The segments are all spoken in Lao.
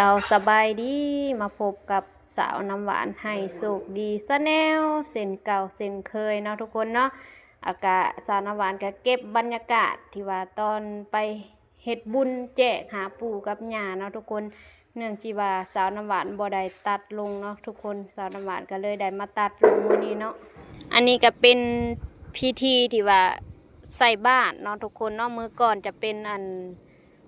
ເຈົ້າ ສະບາຍດີ ມາພົບກັບສາວນ້ຳຫວານໄຮໂຊກດີ Channel ເຊັ່ນເກົ່າເຊັ່ນເຄີຍເນາະທຸກຄົນເນາະ. ອາກະ ສາວນ້ຳຫວານກະເກັບບັນຍາກາດທີ່ວ່າຕອນໄປເຮັດບຸນແຈກຫາປູ່ກັບຍ່າເນາະທຸກຄົນ. ເນື່ອງທີ່ວ່າສາວນ້ຳຫວານບໍ່ໄດ້ຕັດລົງເນາະທຸກຄົນ, ສາວນ້ຳຫວານກໍເລີຍໄດ້ມາຕັດລົງມື້ນີ້ເນາະ. ອັນນີ້ກໍເປັນພິທີທີ່ວ່າໃສ່ບາດເນາະທຸກຄົນເນາະ. ມື້ກ່ອນຈະເປັນອັນ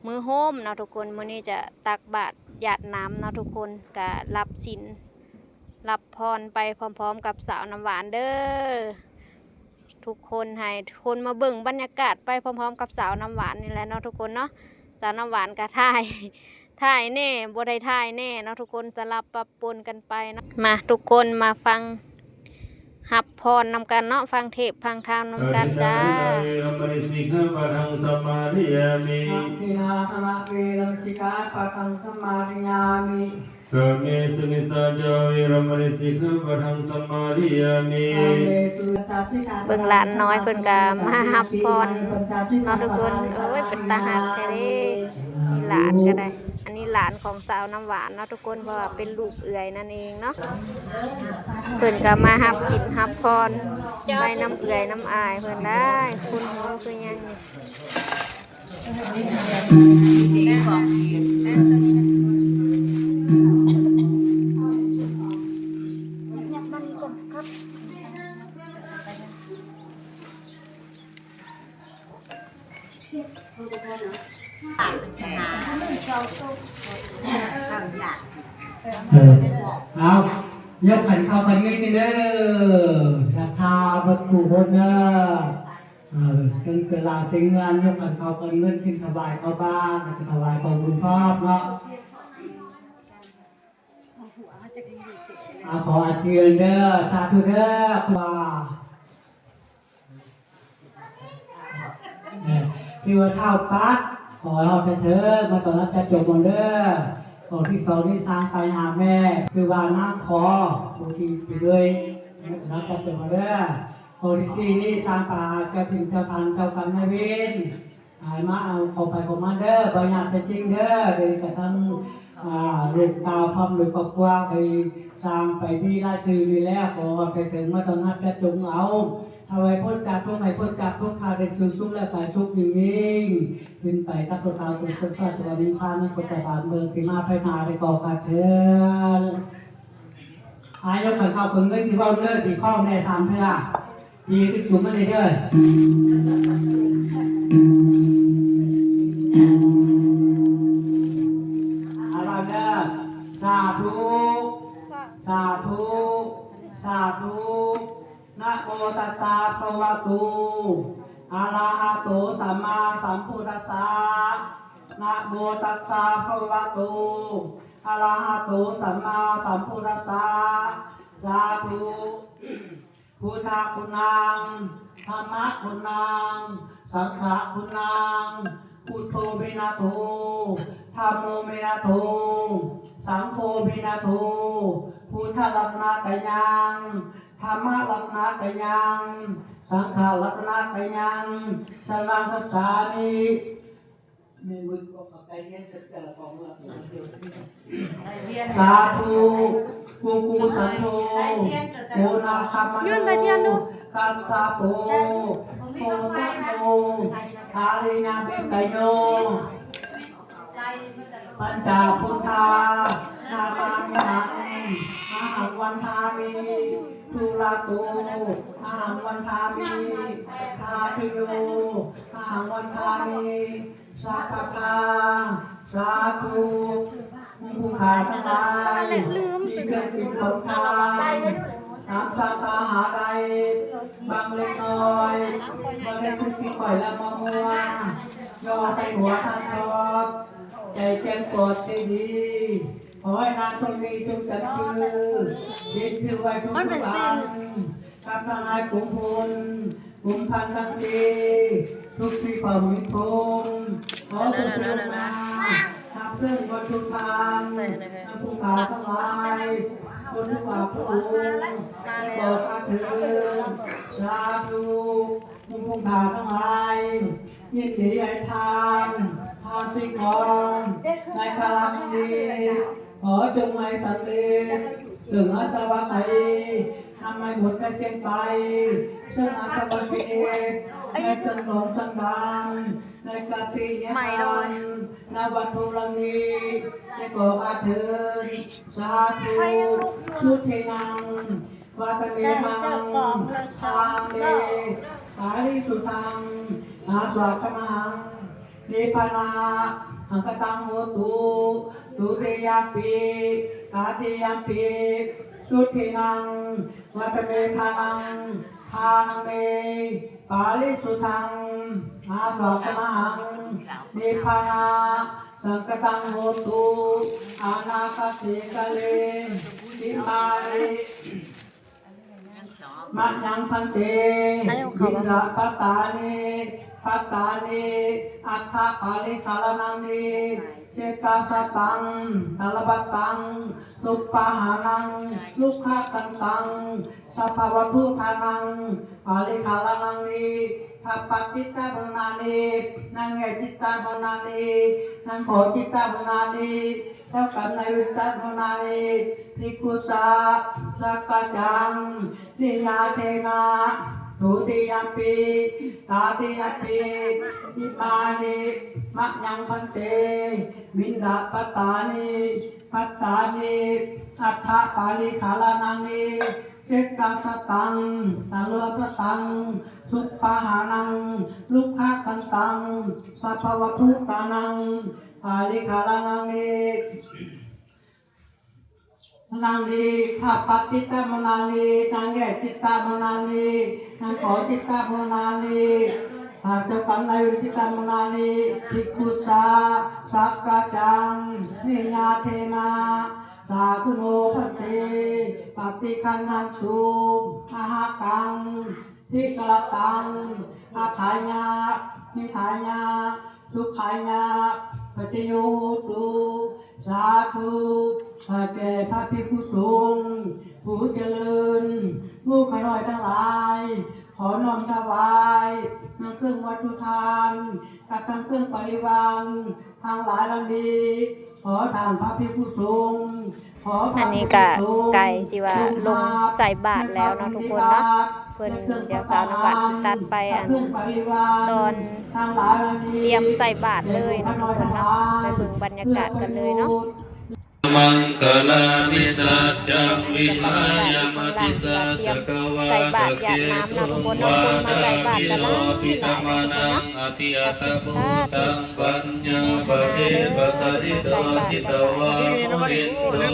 ມື້ໂຮມເນາະທຸກຄົນ, ມື້ນີ້ຈະຕັກບາດຢາດນ້ຳເນາະທຸກຄົນ. ກະຮັບສິນ ຮັບພອນໄປພ້ອມໆກັບສາວນ້ຳຫວານເດີ້ທຸກຄົນ. ໃຫ້ທຸກຄົນມາເບິ່ງບັນຍາກາດໄປພ້ອມໆກັບສາວນ້ຳຫວານນີ້ແຫຼະເນາະທຸກຄົນເນາະ. ສາວນ້ຳຫວານກະຖ່າຍ ຖ່າຍແດ່ ບໍ່ໄດ້ຖ່າຍແດ່ເນາະທຸກຄົນ, ສະຫຼັບປັບປົນກັນໄປເນາະ. ມາທຸກຄົນມາຟັງ ຮັບພອນນຳກັນເນາະ, ຟັງເທດຟັງທຳນຳກັນຈ້າ. ອາທິນນາທານາເວລະມະນີ ສິກຂາປະທັງສະມາທິຍາມິ. ອາທິນນາທານາເວລະມະນີ ສິກຂາປະທັງສະມາທິຍາມິ. ກາເມສຸມິດສາຈາລາ ເວລະມະນີ ສິກຂາປະທັງສະມາທິຍາມິ. ກາເມສຸມິດສາຈາລາ ເບິ່ງຫຼານນ້ອຍເພິ່ນກໍມາຮັບພອນເນາະທຸກຄົນ. ໂອ້ຍ ເປັນຕາຮັກແທ້ເດ້. ມີຫຼານກໍໄດ້ ອັນນີ້ຫຼານຂອງສາວນ້ຳຫວານເນາະທຸກຄົນ ເພາະວ່າເປັນລູກເອື້ອຍນັ້ນເອງເນາະ. ເພິ່ນກໍມາຮັບສິນຮັບພອນໄປນຳເອື້ອຍນຳອ້າຍເພິ່ນໄດ້. ຄຸນຫູຄືຫຍັງນີ້ ເອີ ເອົາ ຍົກຂັນເຂົ້າຂັນເງິນນີ້ເດີ ສັດທາເບິດຄູ່ຄົນເດີ. ເອີ ເຖິງເວລາເສັງງານ ຍົກຂັນເຂົ້າຂັນເງິນຂຶ້ນຖວາຍເຂົ້າບ້ານ ແລ້ວກໍຖວາຍກອງບຸນພ້ອມເນາະ. ອາ ຂໍອາເຈືອນເດີ ສາທຸເດີ ຄວາ ເອີ ທີ່ວ່າທ້າວປັດ ຂໍໃຫ້ຮອດແຕ່ເທີງ ມາຕ້ອນຮັບຈາດຈົງກ່ອນເດີ. ອົງທີສອງນີ້ ສ້າງໄປຫາແມ່ ຊື່ວ່ານາງຂໍ ຜູ້ທີ່ໄປເລີຍ ມາຕ້ອນຮັບຈາດຈົງກ່ອນເດີ. ອົງທີສີ່ນີ້ ສ້າງໄປຫາເຈົ້າຖິ່ນເຈົ້າຖານ ເຈົ້າກຳນາຍເວນ ໃຫ້ມາເອົາຂອງໃຜຂອງມັນເດີ ບໍ່ຍາກແທ້ຈິງເດີ. ດຽວນີ້ກະທັງ ອ່າ ລູກເຕົ້າພ້ອມດ້ວຍຄອບຄົວ ໄປສ້າງໄປມີລາຍຊື່ນີ້ແລ້ວ ຂໍໃຫ້ໄປເຖິງມາຕ້ອນຮັບຈັດຈົງເອົາ ເອົາໃຫ້ພົ້ນຈາກທຸກ ໃຫ້ພົ້ນຈາກທຸກ ຂ້າໄດ້ສູ່ສຸກແລະໄປສຸກຍິ່ງໆ ຂຶ້ນໄປກັບຕົວເຈົ້າ ເປັນສຸກສະຫວັດນິບພານ ໃນໂຄດຕະບານເມືອງທີ່ມາພາຍໜ້າໄດ້ກໍການເທີ້ນ. ອາ ຍົກຂັນເຂົ້າເບິ່ງເງິນທີ່ເວົ້າເດີ ທີ່ຄອງແດ່ສາມເທື່ອ. ທີ່ຄືຈຸມມາເດີ ອາລາເດີ ສາທຸ ສາທຸ ສາທຸ. ນະໂມຕັດສະ ພະຄະວະໂຕ ອະລະຫະໂຕ ສຳມາສຳພຸດທັດສະ. ນະໂມຕັດສະ ພະຄະວະໂຕ ອະລະຫະໂຕ ສຳມາສຳພຸດທັດສະ. ສາທຸ. ພຸດທະຄຸນັງ ທຳມະຄຸນັງ ສັງຄະຄຸນັງ. ພຸດໂທ ເມນະໂທ ທຳໂມ ເມນະໂທ ສັງໂຄ ເມນະໂທ. ພຸດທະລັດຕະນະຕະຍັງ ທຳມະລັດຕະນະຕະຍັງ ສັງຄະລັດຕະນະຕະຍັງ ສະລັງຄັດສາມິ. ສາທຸ. ກຸກຸສັນໂທ ໂອນາຄະມະໂນ ກັດສະໂປ ໂພຊະໂນ ອາລິຍະເມດຕະໂຍ ປັນຈະພຸດທານາມາມິຫັງ ອະຫັງວັນທາມິ ທຸລະໂກ ອະຫັງວັນທາມິ ທາທຸໂຍ ອະຫັງວັນທາມິ ສາທາທາ ສາທຸ. ໝູ່ຜູ້ຂ້າທັງຫຼາຍ ທີ່ເປັນສິດຂອງທ່ານ ຕາມສາທາຫາໄດ້ ບາງເລັກນ້ອຍ ບໍ່ໄດ້ຄືຊິຂ້ອຍລະມະມ່ວງ ຍໍໃສ່ຫົວທ່ານທອດ ໃຈແຈ້ງປອດໃຈດີ ຂໍໃຫ້ນາງຄົນນີ້ຈົ່ງຈຳຊື່ ເຫັນຊື່ໄວ້ທຸກໆວັນ ກັບທັງຫຼາຍກຸ່ມພົນ ກຸ່ມພັນທັງສີ່ ທຸກທີ່ເຜົ່າມິດພົງ ຂໍຈົ່ງເທີນມາ ຮັບເຊີນວັດຖຸທຳ ນຳຜູ້ຂ້າທັງຫຼາຍ ຄົນທຸກພາກທຸກອົງ ຂໍຂ້າເທີນ ສາທຸ. ຜູ້ຜູ້ຂ້າທັງຫຼາຍ ຍິນດີໃຫ້ທານ ທານສິ່ງຂອງໃນຄາລະນີ້ ຂໍຈົ່ງໃຫ້ສຳເລັດ ເຊິ່ງອາສະວະໄຂ ນຳໃຫ້ໝົດກະເສຍງໄປ ເຊິ່ງອາສະວະເສດ ໃນເຊິ່ງຫຼອງເຊິ່ງດຳ ໃນກະຕິຍະທານ ນະວັດຖຸລັງນີ້ ແລະກໍອາເທີນ ສາທຸ ສຸທິນັງ ວັດຕະເມ ທານັງ ທານັງເມ ປາລິສຸດທັງ ອາສວາຄະມະຫັງ ນິບພານະ ສັງຄະຕັງ ໂຫຕຸ ທຸຕິຍຳປິ ຕະຕິຍຳປິ ສຸທິນັງ ວັດຕະເມ ທານັງ ທານັງເມ ປາລິສຸດທັງ ອາສວາຄະມະຫັງ ນິບພານະ ສັງຄະຕັງ ໂຫຕຸ ອະນາຄາເສກາເລ ອິມານິ ມະຍັງພັນເຕ ບິນດາປະຕານິ ພັດຕານິ ອັດຖະປາລິຄາລານັງນິ ເຊຕະສະຕັງ ຕາລະບັດຕັງ ສຸປະຫານັງ ລຸກຂະກັນຕັງ ສັບພະວັດຖຸທານັງ ປາລິຄາລານັງນິ ທັບປະຈິດຕະມະນານິ ນັງເອຈິດຕະມະນານິ ນັງຂໍຈິດຕະມະນານິ ເຈົ້າກຳນາຍເວນຈິດຕະມະນານິ ພິກຂຸສາ ສັກກະຈັງ ນິຍາເທນະ ທຸຕິຍຳປິ ຕະຕິຍຳປິ ອິມານິ ມະຍັງພັນເຕ ບິນດາປະຕານິ ພັດຕານິ ອັດຖະປາລິຄາລານັງນິ ເຊຕະສະຕັງ ຕາລະບັດຕັງ ສຸປະຫານັງ ລຸກຂະກັນຕັງ ສັບພະວັດຖຸທານັງ ປາລິຄາລານັງນິ ນັງນິ ທັບປະຈິດຕະມະນານິ ນັງເອຈິດຕະມະນານິ ນັງຂໍຈິດຕະມະນານິ ພະເຈົ້າກຳນາຍເວນຈິດຕະມະນານິ ພິກຂຸສາ ສັກກະຈັງ ນິຍາເທນະ ສາທຸໂນພັນເຕ ປະຕິຄັນຫັນຕຸ ອະຫະກັງ ທິກະລະຕັງ ອັດຖາຍະ ມິຖາຍະ ສຸຂາຍະ ປັດຈະໂຍໂຫຕຸ ສາທຸ ຂ້າແກ່ພະພິກຂຸສົງ ຜູ້ຈະເລີນ ໝູ່ຂ້ານ້ອຍທັງຫຼາຍ ຂໍນ້ອມຖວາຍ ທັງເຄື່ອງວັດຖຸທານ ກັບທັງເຄື່ອງປະລິວານ ທັງຫຼາຍເຫຼົ່ານີ້ ຂໍທ່ານພະພິກຂຸສົງ ອັນນີ້ກະໃກ້ທີ່ວ່າລົງໃສ່ບາດແລ້ວເນາະທຸກຄົນເນາະ ເພິ່ນ ດຽວສາວນ້ຳຫວານຊິຕັດໄປອັນຕອນຕຽມໃສ່ບາດເລີຍເນາະທຸກຄົນເນາະ ໄປເບິ່ງບັນຍາກາດກັນເລີຍເນາະ ມັງຄະລານິ ສັດຈັງວິຫາຍະ ມະຕິສັດສະກະວາທາເກຕຸມວາທາພິໂຣພິຕະມະນັງ ອະທິອັດຖະພູຕັງ ປັນຍາປະເທປະສະລິໂຕ ສິຕະວາມຸນິນ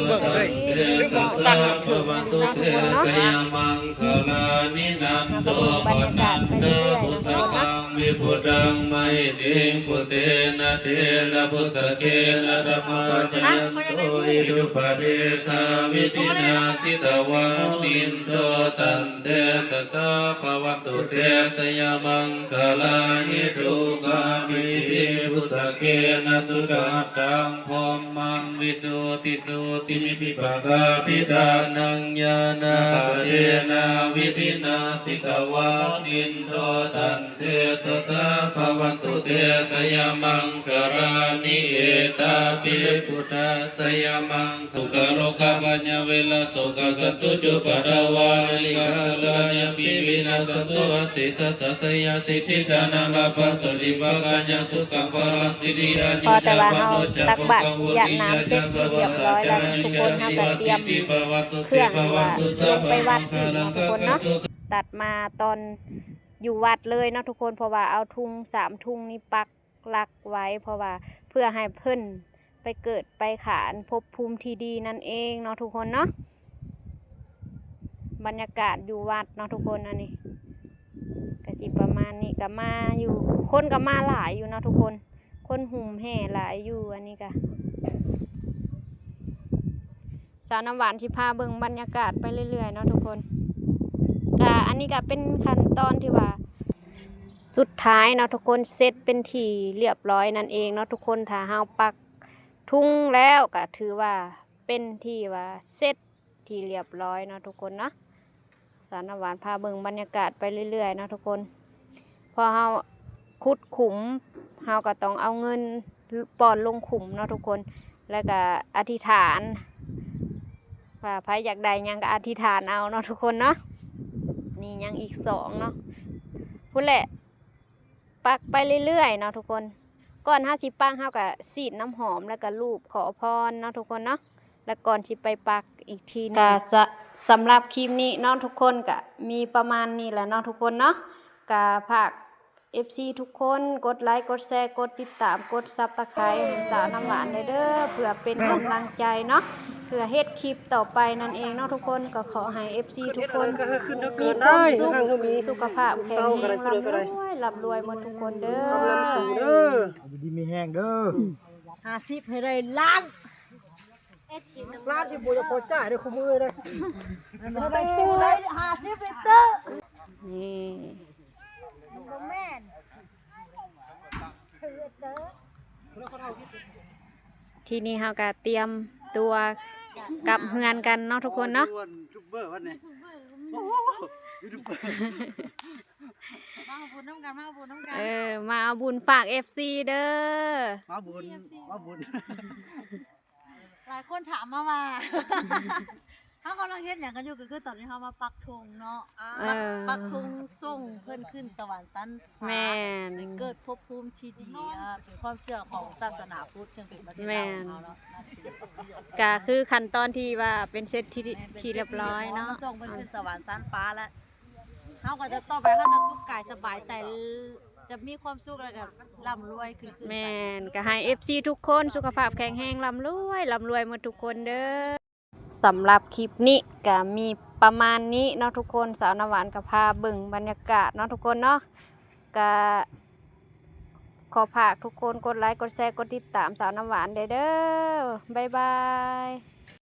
ໂຕ ຕັນເຕຊະສາ ພະວັນຕຸເຕ ຊະຍະມັງຄະລານິ ນັນໂດປະນັນທະ ປຸດສະຄັງ ວິພຸດທັງ ມະຫິດຖິງ ປຸດເຕນະ ເທລະປຸດສະເກນະ ທຳມະຈະຍັນໂຕ ອິດທຸປະເດຊາວິທິນາ ສິຕະວາມຸນິນໂຕ ຕັນເຕຊະສາ ພະວັນຕຸເຕ ຊະຍະມັງຄະລານິ ທຸກຂາພິຕິ ປຸດສະເກນະ ສຸຂະຫະຕັງ ພົມມັງ ວິສຸດທິສຸດທິ ນິບພິກຂະພິທານັງ ຍານາກະເທນາ ວິທິນາ ສິຕະວາມຸນິນໂຕ ຕັນເຕຊະສາ ພະວັນຕຸເຕ ຊະຍະມັງຄະລານິ ເອຕາປິ ພຸດທາສະຍະມັງ ທຸກຂະໂລກະພະຍາເວລາ ໂສກະສັດຕຸ ຈຸປະດາວາ ອະເນກາ ອັນຕະລາຍາປິ ວິນາສັນຕຸ ອາເສສະ ສາສະຍາ ສິດທິ ທານະ ລາພະ ໂສດທິພະກາຍັງ ສຸຂັງ ພະລັງ ສິດທິ ອາຍຸ ພອແຕ່ວ່າເຮົາຕັກບາດຢາດນ້ຳເສັດທີ່ຮຽບຮ້ອຍແລ້ວທຸກຄົນ ເຮົາກະຕຽມເຄື່ອງທີ່ວ່າລົງໄປວັດອີກເນາະທຸກຄົນເນາະ ຕັດມາຕອນຢູ່ວັດເລີຍເນາະທຸກຄົນ ເພາະວ່າເອົາທຸງສາມທຸງນີ້ປັກຫຼັກໄວ້ ເພາະວ່າເພື່ອໃຫ້ເພິ່ນໄປເກີດໄປຂານພົບພູມທີ່ດີນັ້ນເອງເນາະທຸກຄົນເນາະ ບັນຍາກາດຢູ່ວັດເນາະທຸກຄົນ ອັນນີ້ກະຊິປະມານນີ້ ກະມາຢູ່ ຄົນກະມາຫຼາຍຢູ່ເນາະທຸກຄົນ ຄົນຫຸ້ມແຫ່ຫຼາຍຢູ່ ອັນນີ້ກະ ສາວນ້ຳຫວານຊິພາເບິ່ງບັນຍາກາດໄປເລື້ອຍໆເນາະທຸກຄົນ ກະອັນນີ້ກະເປັນຂັ້ນຕອນທີ່ວ່າສຸດທ້າຍເນາະທຸກຄົນ ເສັດເປັນທີ່ລຽບຮ້ອຍນັ້ນເອງເນາະທຸກຄົນ ຖ້າເຮົາປັກທຸງແລ້ວກະຖືວ່າເປັນທີ່ວ່າເສັດ ທີ່ລຽບຮ້ອຍເນາະທຸກຄົນເນາະ ສາວນ້ຳຫວານພາເບິ່ງບັນຍາກາດໄປເລື້ອຍໆເນາະທຸກຄົນ ພໍເຮົາຂຸດຂຸມ ເຮົາກໍຕ້ອງເອົາເງິນປ້ອນລົງຂຸມເນາະທຸກຄົນ ແລ້ວກໍອະທິຖານ ວ່າໃຜຢາກໄດ້ຫຍັງກໍອະທິຖານເອົາເນາະທຸກຄົນເນາະ. ນີ້ຍັງອີກສອງເນາະ ພຸ້ນແຫຼະ ປັກໄປເລື້ອຍໆເນາະທຸກຄົນ. ກ່ອນເຮົາຊິປັກ ເຮົາກໍສີດນ້ຳຫອມ ແລ້ວກໍລູບຂໍພອນເນາະທຸກຄົນເນາະ ແລ້ວກ່ອນຊິໄປປັກອີກທີໜຶ່ງ. ກໍສະ ສຳລັບຄລິບນີ້ເນາະທຸກຄົນ ກໍມີປະມານນີ້ແຫຼະເນາະທຸກຄົນເນາະ. ກໍຝາກ ເອັຟຊີ ທຸກຄົນ ກົດໄລ ກົດແຊ ກົດຕິດຕາມ ກົດ Subscribe ໃຫ້ສາວນ້ຳຫວານແດ່ເດີ ເພື່ອເປັນກຳລັງໃຈເນາະ ເພື່ອເຮັດຄລິບຕໍ່ໄປນັ້ນເອງເນາະທຸກຄົນ. ກໍຂໍໃຫ້ ເອັຟຊີ ທຸກຄົນມີຄວາມສຸກ ສຸຂະພາບແຂງແຮງ ລ່ຳລວຍ ລ່ຳລວຍໝົດທຸກຄົນເດີ. ຢູ່ດີມີແຮງເດີ. ຫ້າສິບໃຫ້ໄດ້ລ້ານ ລ້ານຊິບໍ່ຢາກພໍຈ່າຍເດ້ ຄູ່ມື້ເດ້. ໃຫ້ໄດ້ຕູ້ໄດ້ຫ້າສິບລິດເຕີ. ນີ້ ບໍ່ແມ່ນ ຖືເຕີ. ທີນີ້ເຮົາກໍຕຽມຕົວກັບເຮືອນກັນເນາະທຸກຄົນເນາະ. ຢູທູບເບີວັນນີ້ ໂອ້ ຢູທູບເບີ ມາເອົາບຸນນຳກັນ ມາເອົາບຸນນຳກັນ. ເອີ ມາເອົາບຸນຝາກ ເອັຟຊີ ເດີ ມາບຸນ ມາບຸນ. ຫຼາຍຄົນຖາມມາວ່າ ເຮົາກຳລັງເຮັດຫຍັງກັນຢູ່ ກໍຄືຕອນນີ້ເຮົາມາປັກທຸງເນາະ ເອີ ປັກ ປັກທຸງສົ່ງເພິ່ນຂຶ້ນສະຫວັນຊັ້ນຟ້າ. ແມ່ນ ໃຫ້ເກີດພົບພູມທີ່ດີ ເອີ ເປັນຄວາມເຊື່ອຂອງສາສະໜາພຸດ ເຊິ່ງເປັນປະເທດລາວຂອງເຮົາເນາະ. ກໍຄືຂັ້ນຕອນທີ່ວ່າເປັນເສັດທີ່ ແມ່ນ ທີ່ຮຽບຮ້ອຍເນາະ ສົ່ງເພິ່ນຂຶ້ນສະຫວັນຊັ້ນຟ້າແລ້ວ ເຮົາກໍຈະ ຕໍ່ໄປເຮົາຈະສຸກກາຍສະບາຍໃຈ ຈະມີຄວາມສຸກ ແລ້ວກໍລ່ຳລວຍຂຶ້ນໆໄປ. ແມ່ນ ກໍໃຫ້ ເອັຟຊີ ທຸກຄົນສຸຂະພາບແຂງແຮງ ລ່ຳລວຍ ລ່ຳລວຍໝົດທຸກຄົນເດີ. ສຳລັບຄລິບນີ້ກໍມີປະມານນີ້ເນາະທຸກຄົນ. ສາວນ້ຳຫວານກໍພາເບິ່ງບັນຍາກາດເນາະທຸກຄົນເນາະ. ກໍຂໍຝາກທຸກຄົນກົດໄລ ກົດແຊ ກົດຕິດຕາມສາວນ້ຳຫວານແດ່ເດີ. ບາຍບາຍ.